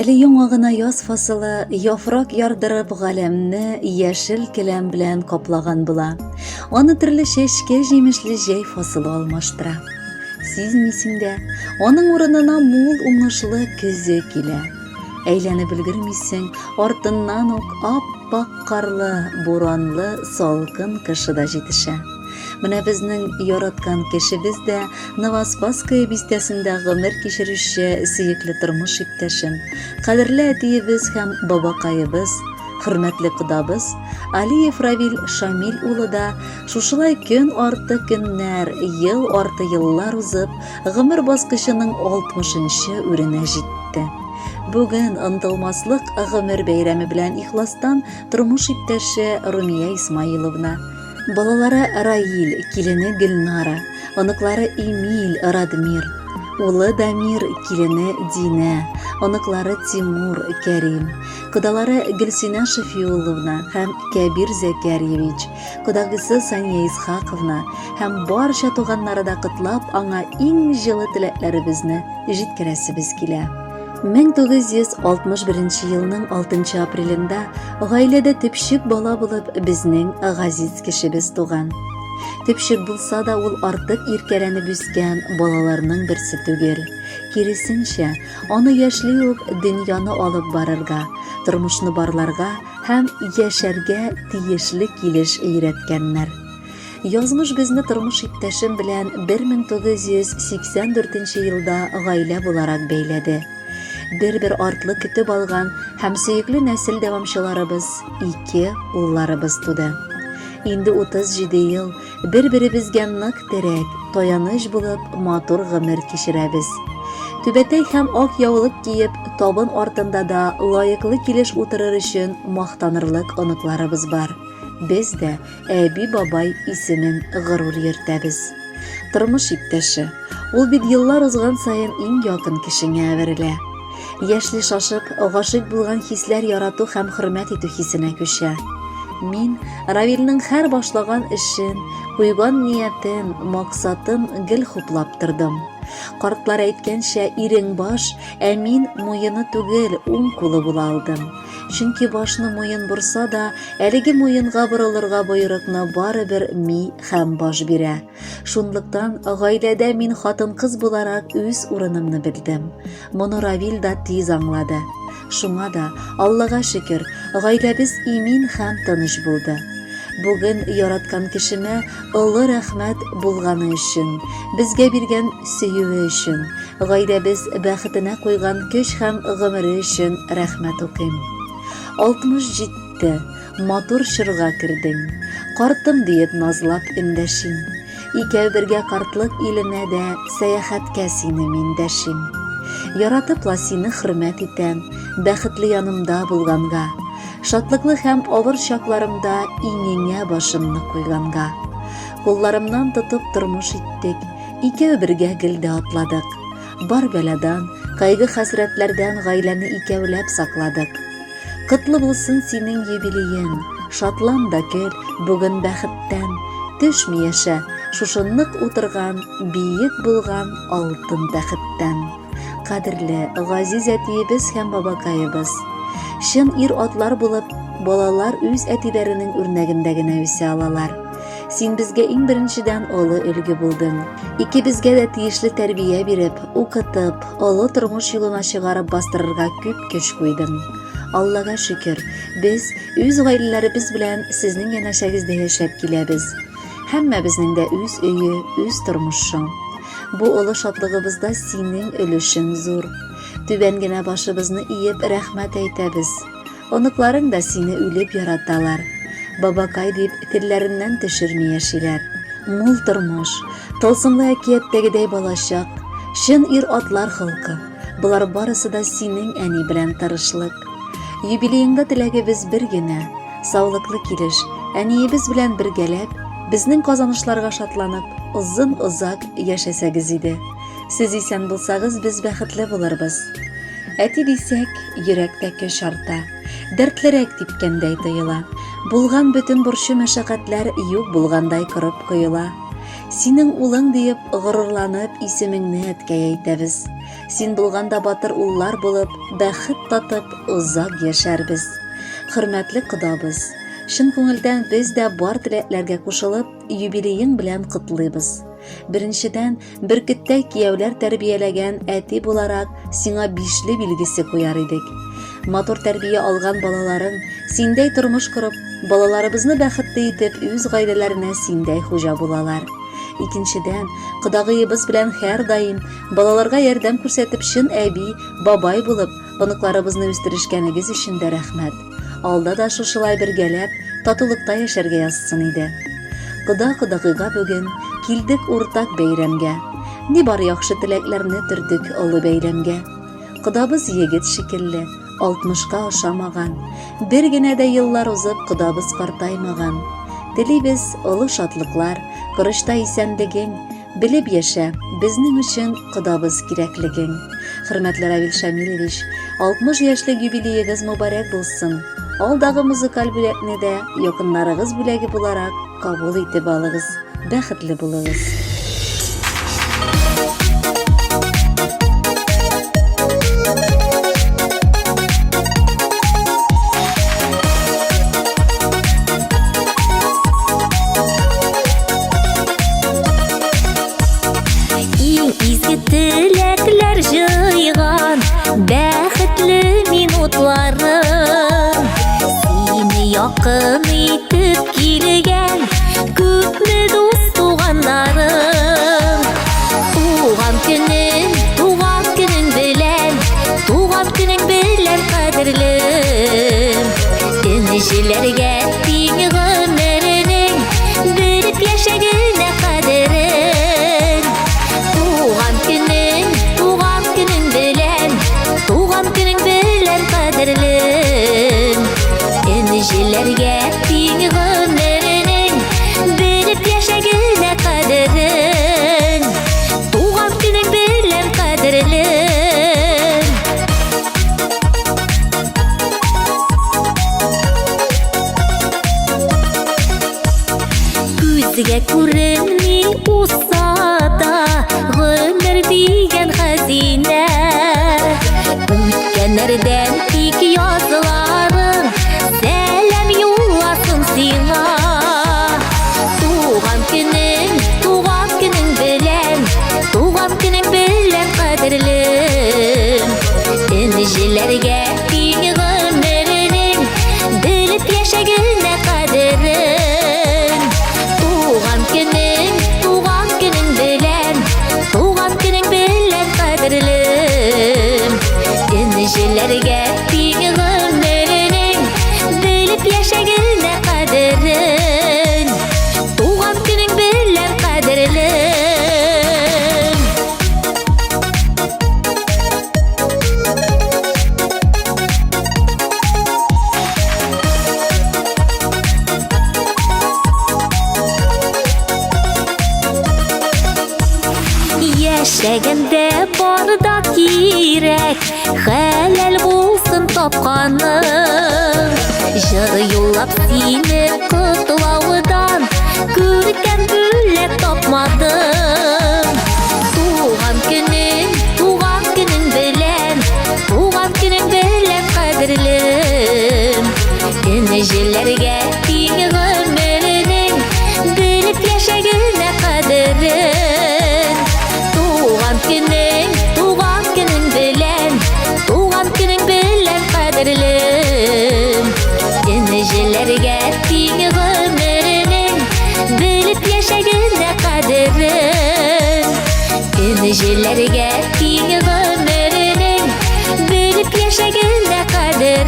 Әле яңа гына яз фасылы яфрак ярдырып галәмне яшел келәм белән каплаган була. Аны төрле чәчкә җимешле җәй фасылы алмаштыра. Сизмисең дә, аның урынына мул уңышлы көзе килә. Әйләнеп өлгермисең, артыннан ук ап-ак карлы, буранлы салкын кышы да җитешә. Менә безнең яраткан кешебез дә Новоспасское бистәсендә гомер кичерүче сөекле тормыш иптәшем, кадерле әтиебез һәм бабакаебыз, хөрмәтле кодабыз Алиев Равил Шамил улы да шушылай көн арты көннәр, ел арты еллар узып, гомер баскычының 60 нчы үренә җитте. Бүген онытылмаслык гомер бәйрәме белән ихластан тормыш иптәше Румия Исмаиловна, Балалары Раил, килене Гөлнара, оныклары Эмиль, Радмир, улы Дамир, килене Динә, оныклары Тимур, Кәрим, кодалары Гөлсинә Шафиулловна һәм Кәбир Зәкәрьевич, кодагысы Сания Исхаковна һәм барча туганнары да котлап, аңа иң җылы теләкләребезне җиткерәсебез килә. 1961 елның 6 апрелендә гаиләдә төпчек бала булып безнең газиз кешебез туган. Төпчек булса да ул артык иркәләнеп үскән балаларның берсе түгел. Киресенчә, аны яшьли үк дөньяны алып барырга, тормышны барларга һәм яшәргә тиешле килеш өйрәткәннәр. Язмыш безне тормыш иптәшем белән 1984 елда гаилә буларак бәйләде. Бер-бер артлы көтеп алган һәм сөекле нәсел дәвамчыларыбыз, ике улларыбыз туды. Инде 37 ел бер-беребезгә нык терәк, таяныч булып матур гомер кичерәбез. Түбәтәй һәм ак яулык киеп, табын артында да лаеклы килеш утырыр өчен мактанырлык оныкларыбыз бар. Без дә әби-бабай исемен горур йөртәбез. Тормыш иптәше, ул бит еллар узган саен иң якын кешеңә әверелә. Яшьли шашып, гашыйк булган хисләр ярату һәм хөрмәт итү хисенә күчә. Мин Равилнең һәр башлаган эшен, куйган ниятен, максатын гел хуплап тордым. Картлар әйткәнчә, ирең баш, ә мин муены түгел, уң кулы була алдым. Чөнки башны муен борса да, әлеге муенга борылырга боерыкны барыбер ми һәм баш бирә. Шунлыктан гаиләдә мин хатын-кыз буларак үз урынымны белдем. Моны Равил да тиз аңлады. Шуңа да, Аллага шөкер, гаиләбез имин һәм тыныч булды. Бүген яраткан кешемә олы рәхмәт булганы өчен, безгә биргән сөюе өчен, Гаиләбез бәхетенә куйган көч һәм гомере өчен рәхмәт укыйм. 60 җитте, матур чорга кердең. Картым диеп назлап эндәшим. Икәү бергә картлык иленә дә сәяхәткә сине мин дәшим. Яратып ла сине хөрмәт итәм, бәхетле янымда булганга. Шатлыклы һәм авыр чакларымда иңеңә башымны куйганга. Кулларымнан тотып тормыш иттек, Икәү бергә гел дә атладык. Бар бәладан, кайгы-хәсрәтләрдән гаиләне икәүләп сакладык. Котлы булсын синең юбилеең, шатлан да көл, бүген бәхеттән төшми яшә, шушы нык утырган, биек булган алтын тәхеттән. Кадерле, газиз әтиебез һәм бабакаебыз! Чын ир-атлар булып, балалар үз әтиләренең үрнәгендә генә үсә алалар. Син безгә иң беренчедән олы өлге булдың. Икебезгә дә тиешле тәрбия биреп, укытып, олы тормыш юлына чыгарып бастырырга күп көч куйдың. Аллага шөкер, без үз гаиләләребез белән сезнең янәшәгездә яшәп киләбез. Һәммәбезнең дә үз өе, үз тормышы. Бу олы шатлыгыбызда синең өлешең зур. Түбән генә башыбызны иеп рәхмәт әйтәбез. Оныкларың да сине үлеп яраталар. Бабакай дип телләреннән төшерми яшиләр. Мул тормыш, тылсымлы әкияттәгедәй балачак, чын ир-атлар холкы, болар барысы да синең әни белән тырышлык. Юбилееңда теләгебез бер генә, саулыклы килеш, әниебез белән бергәләп, безнең казанышларга шатланып, озын-озак яшәсәгез иде. Сез исән булсагыз, без бәхетле булырбыз. Әти дисәк, йөрәктә көч арта, дәртлерәк типкәндәй тоела. Булган бөтен борчу-мәшәкатьләр юк булгандай корып коела. Синең улың диеп, горурланып исемеңне әткәй әйтәбез. Син булганда батыр уллар булып, бәхет татып, озак яшәрбез. Хөрмәтле кодабыз, чын күңелдән без дә бар теләкләргә кушылып, юбилеең белән котлыйбыз. Беренчедән, бөркеттәй кияүләр тәрбияләгән әти буларак, сиңа бишле билгесе куяр идек. Матур тәрбия алган балаларың, синдәй тормыш корып, балаларыбызны бәхетле итеп, үз гаиләләренә синдәй хуҗа булалар. Икенчедән, кодагыебыз белән һәрдаим балаларга ярдәм күрсәтеп чын әби, бабай булып, оныкларыбызны үстерешкәнегез өчен дә рәхмәт. Алда да шушылай бергәләп, татулыкта яшәргә язсын иде. Кода-кодагыйга бүген килдек уртак бәйрәмгә. Ни бар яхшы теләкләрне төрдек олы бәйләмгә. Кодабыз егет шикелле, алтмышка ошамаган. Бер генә дә еллар узып, кодабыз картаймаган. Телибез олы шатлыклар, корычта исәнлегең, Белеп яшә, безнең өчен кодабыз кирәклегең. Хөрмәтле Равил Шамилевич, 60 яшьлек юбилеегыз мөбарәк булсын. Алдагы музыкаль бүләкне дә якыннарыгыз бүләге буларак кабул итеп алыгыз. Бәхетле булыгыз. Иң изге теләкләр җыйган бәхетле минутларым Сине якын итеп килгән күпме дус туганнарым Туган көнең, туган көнең белән, туган көнең белән кадерлем Энҗеләргә тиң гомеренең белеп яшәгенә кадерен. Туган көнең, туган көнең белән, туган көнең белән кадерлем. Энҗеләргә тиң гомеренең белеп яшәгенә кадерен. Туган көнең белән кадерлем. Күзгә күренми уса да гомер дигән хәзинә. Үткәннәрдән тик язларың сәлам юлласын сиңа. Туган көнең, туган көнең белән, туган көнең белән кадерлем. Энҗеләргә тиң гомеренең белеп яшәгенә кадерен. Туган көнең, туган көнең белән, туган көнең белән кадерлем. Энҗеләргә тиң гомеренең белеп яшәгенә кадерен. Туган көнең белән кадерлем. Яшәгәндә бар да кирәк, хәләл булсын тапканың. Җыр юллап сине котлаудан күркәм бүләк тапмадым. Туган көнең, туган көнең белән, туган көнең белән кадерлем. Энҗеләргә тиң гомеренең белеп яшәгенә кадерен. Туган көнең, туган көнең белән, туган көнең белән кадерлем. Энҗеләргә тиң гомеренең белеп яшәгенә кадерен. Энҗеләргә тиң гомеренең белеп яшәгенә кадерен.